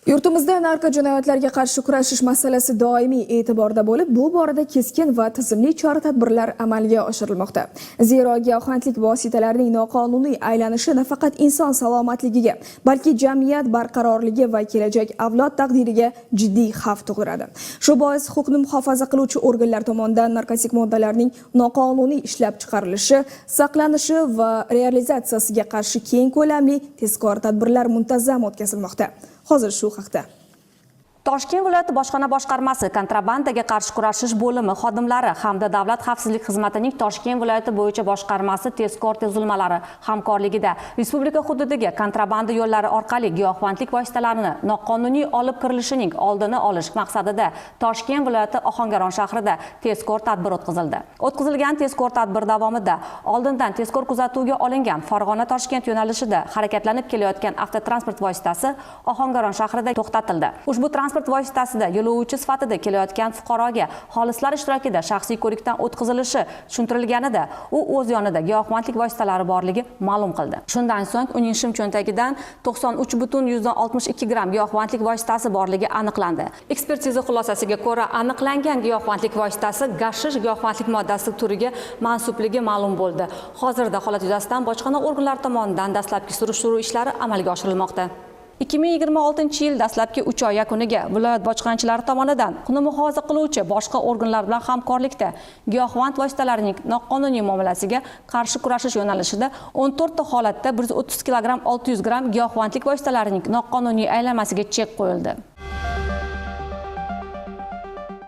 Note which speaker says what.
Speaker 1: Yurtimizda narkojinoyatlarga qarshi kurashish masalasi doimiy e'tiborda bo'lib, bu borada keskin va tizimli chora-tadbirlar amalga oshirilmoqda. Zero giyohvandlik vositalarining noqonuniy aylanishi nafaqat inson salomatligiga, balki jamiyat barqarorligi va kelajak avlod taqdiriga jiddiy xavf tug'diradi. Shu bois huquqni muhofaza qiluvchi organlar tomonidan narkotik moddalarning noqonuniy ishlab chiqarilishi, saqlanishi va realizatsiyasiga qarshi keng ko'lamli tezkor tadbirlar muntazam o'tkazilmoqda. Hozir shu haqda.
Speaker 2: Toshkent viloyati bojxona boshqarmasi kontrabandaga qarshi kurashish bo'limi xodimlari hamda Davlat xavfsizlik xizmatining Toshkent viloyati bo'yicha boshqarmasi tezkor tuzilmalari hamkorligida respublika hududiga kontrabanda yo'llari orqali giyohvandlik vositalarini noqonuniy olib kirilishining oldini olish maqsadida Toshkent viloyati Ohangaron shahrida tezkor tadbir o'tkazildi. O'tkazilgan tezkor tadbir davomida oldindan tezkor kuzatuvga olingan Farg'ona Toshkent yo'nalishida harakatlanib kelayotgan avtotransport vositasi Ohangaron shahrida to'xtatildi. Ushbu transport vositasida yo'lovchi sifatida kelayotgan fuqaroga xolislar ishtirokida shaxsiy ko'rikdan o'tkazilishi tushuntirilganida, u o'z yonida giyohvandlik vositalari borligi ma'lum qildi. Shundan so'ng uning shim cho'ntagidan 93,62 gramm giyohvandlik vositasi borligi aniqlandi. Ekspertiza xulosasiga ko'ra, aniqlangan giyohvandlik vositasi gashish giyohvandlik moddasi turiga mansubligi ma'lum bo'ldi. Hozirda holat yuzasidan bojxona organlari tomonidan dastlabki surishtiruv ishlari amalga oshirilmoqda. 2026-yil dastlabki 3 oy yakuniga viloyat bojxonachilari tomonidan huquqni muhofaza qiluvchi boshqa organlar bilan hamkorlikda giyohvand vositalarining noqonuniy muomalasiga qarshi kurashish yo'nalishida 14 ta holatda 130 kilogramm 600 gramm giyohvandlik vositalarining noqonuniy aylanmasiga chek qo'yildi.